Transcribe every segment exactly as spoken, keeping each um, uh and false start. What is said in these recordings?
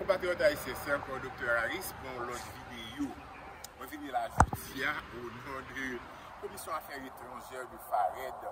Patriyòt ayisyen, se ankò Doktè Harris pou yon lòt videyo. Mwen vini la jodi a o non de Komisyon Afè Etranjè de FARED.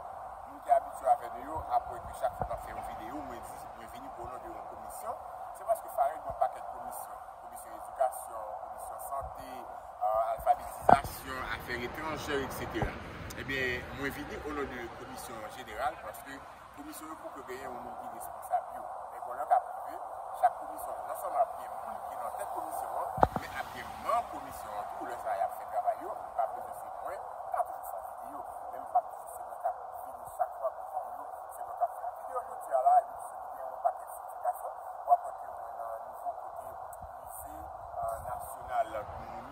Moun ki abitye avè nou yo, apre ke chak fwa n ap fè yon videyo, mwen di, mwen vini o non de yon komisyon. Se paske FARED gen yon pakèt komisyon. Komisyon edikasyon, komisyon sante, euh, alfabetizasyon, afè etranjè, etsetera. Ebyen, mwen vini o non de komisyon jeneral paske komisyon yo poko genyen yon moun ki responsab yo. Men bon, lè k ap rive, chak komisyon, non sèlman ap gen moun ki nan tèt komisyon an, men ap gen manm komisyon an tou, lè sa y ap fè travay yo, m pa bezwen se mwen, m pa toujou fè yon videyo, men m pa toujou se mwen k ap vini chak fwa pou videyo, se mwen k ap fè. Videyo jodi a la, li, li gen yon pakèt siyifikasyon, w ap wè ke mwen nan nouvo kote mize, euh, nasyonal,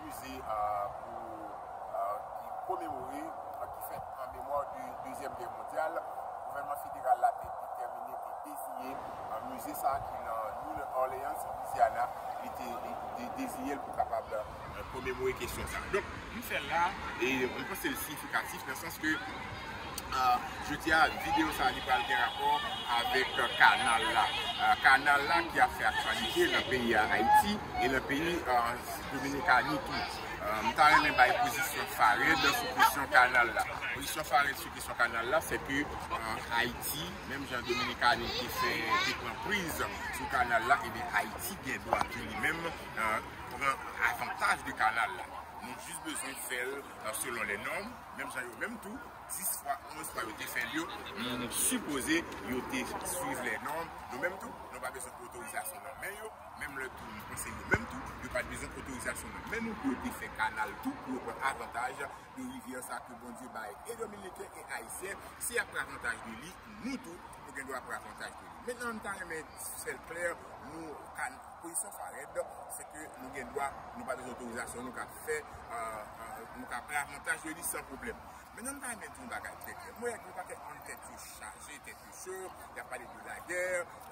mize, euh, pou, euh, ki komemore, euh, ki fèt an memwa de Dezyèm Gè mondyal, gouvènman federal la te detèmine, te deziye, euh, mize sa a ki nan New Orleans, Louisiana, li te, li te deziye l pou kapab, euh, komemore kesyon sa a. Donk, m fè l la, e m panse l siyifikatif nan sans ke, euh, jodi a, videyo sa a, li pral gen rapò avèk, euh, kanal la. Euh, kanal la ki ap fè aktyalite nan peyi a Ayiti e nan peyi, euh, Dominikani tou. Euh, m ta renmen bay pozisyon FARED sou kesyon kanal la. Pozisyon FARED sou kesyon kanal la, se ke, euh, Ayiti, menm jan Dominikani te fè, te pran priz sou kanal la, ebyen Ayiti gen dwa tou li menm, euh, pran avantaj de kanal la. Nou jis bezwen fè l, euh, selon lè nòm, menm jan yo menm tou, dis fwa, onz fwa yo te fè l yo, nou sipoze yo te swiv lè nòm. Nou menm tou, nou pa bezwen otorizasyon nan men yo. Menm lè tou, nou panse yo menm tou, yo pa t bezwen otorizasyon nan men nou pou yo te fè kanal tou, pou yo pran avantaj de rivyè sa ke Bondye bay e Dominiken e Ayisyen. Si y ap pran avantaj de li, nou tou, nou gen dwa pran avantaj de li. Mentnan, m ta renmen fè l klè, nou, kan-, pozisyon FARED, se ke nou gen dwa, nou pa bezwen otorizasyon, nou ka fè, euh, euh, nou ka pran avantaj de li san pwoblèm. Mentnan, m ta renmen di yon bagay trè klè. Mwen wè gen yon pakèt moun tèt yo chaje, tèt yo cho, y ap pale de lagè,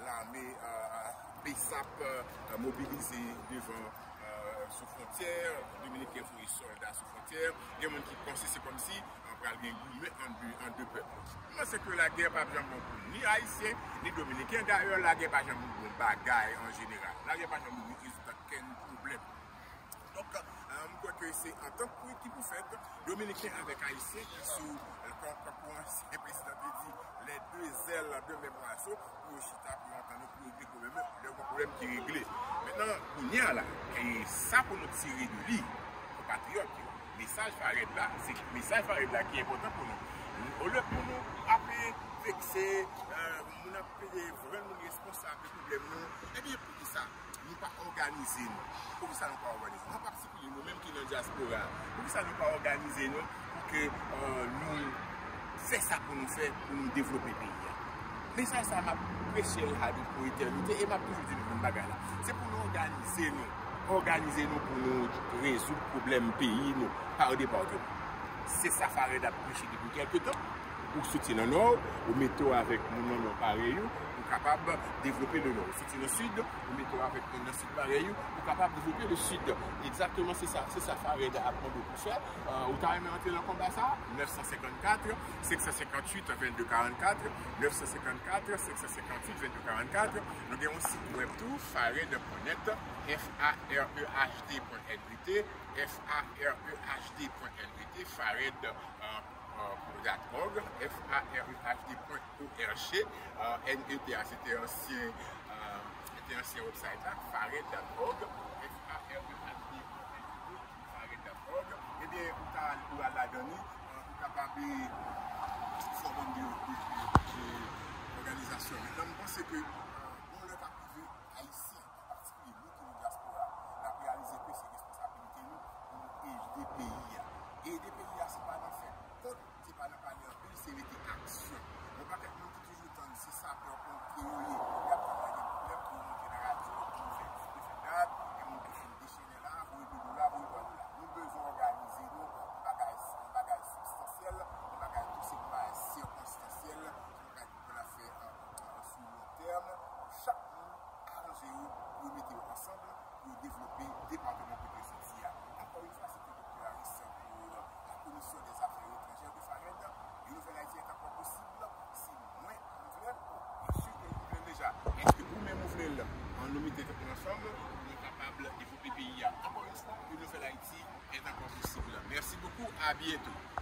lame, euh, BSAP, euh, mobilize devan, euh, sou fwontyè, Dominiken voye sòlda sou fwontyè, gen moun ki panse se kòmsi, euh, pral gen goumen ant de, ant de pèp. M panse ke lagè p ap janm bon pou ni Ayisyen, ni Dominiken. Dayè, lagè pa janm bon bagay an jeneral. Lagè pa janm bon rezilta kenn pwoblèm. Donk, euh, m kwè ke se antant pou, ki pou fèt, Dominiken avèk Ayisyen ki sou, euh, kon, kon, kon ansyen prezidan te di, les deux ailes d'un même oiseau, pou yo chita, pou yo antann yo, pou yo regle pwoblèm yo, lè yon pwoblèm ki regle. Mentnan, kounye a la, e sa pou nou tire de li, konpatriyòt yo, mesaj FARED la, se mesaj FARED la ki enpòtan pou nou. Olye pou nou ap vekse, euh, moun ap rann moun responsab de pwoblèm nou, ebyen, poukisa nou pa òganize nou? Poukisa nou pa òganize nou? An patikilye, nou menm ki nan dyaspora, poukisa nou pa òganize nou pou ke, euh, nou fè sa pou nou fè, pou nou devlope peyi a? Mesaj sa a, m ap preche l la depi etènite e m ap toujou di nou menm bagay la. Se pou nou òganize nou. Òganize nou pou nou rezoud pwoblèm peyi nou pa depatman. Se sa FARED ap preche depi kèlke tan. Ou soti nan Nò, ou mete w avèk moun nan Nò parèy ou, ou kapab devlope le Nò. Ou soti nan Sid, ou mete w avèk moun nan Sid parèy ou, ou kapab devlope le Sid. Egzakteman, se sa, se sa FARED ap mande w pou fè. Euh, ou ta renmen antre nan konba sa a? Nèf san senkannkat, senk san senkannwit, vennde karannkat, nèf san senkannkat, senk san senkannwit, vennde karannkat. Nou gen yon sit wèb tou, fared pwen nèt, F A R E H D pwen N E T, F A R E H D pwen N E T, fared, euh, euh, dot org, F A R E H D pwen O R G, euh, N E T a, se te ansyen, euh, se te ansyen website la, fared dot org, F A R E H D pwen N E T, fared dot org. Ebyen, ou ka al, ou al ladan li, euh, ou kapab, euh, fè yon bann de, de, de, de òganizasyon. Mentnan, m panse ke, euh, bon lè k ap rive, Ayisyen, an patikilye nou ki nan dyaspora, n ap reyalize ke se responsabilite nou pou nou ede peyi a. Ede peyi a, se pa nan fè kont, se pa nan pale anpil, se mete aksyon. Yon pakèt moun ki toujou tann se sapè ponpye yo ye, y ap tann lè gen pwoblèm pou yo monte nan radyo, pou yo fè, yo fè gad, gen moun ki fin dechène la, voye dlo la, voye bwalo la. Nou bezwen òganize nou, yon bagay, yon bagay sibstansyèl, yon bagay tou, se yon bagay sikonstansyèl, se yon bagay ki pou n ap fè, euh, euh, sou lon tèm, pou chak moun aranje yo, pou yo mete yo ansanm, pou yo devlope depatman kote yo soti a. Ankò yon fwa, se te Doktè Harris pou, euh, la Commission des Affaires Étrangères de fared. Yon nouvèl Ayiti rete ankò posib si mwen, m vle l. Byen si ke m vle l deja. Èske ou menm ou vle l? Ann nou mete tèt nou ansanm, nou Merci beaucoup, à bientôt.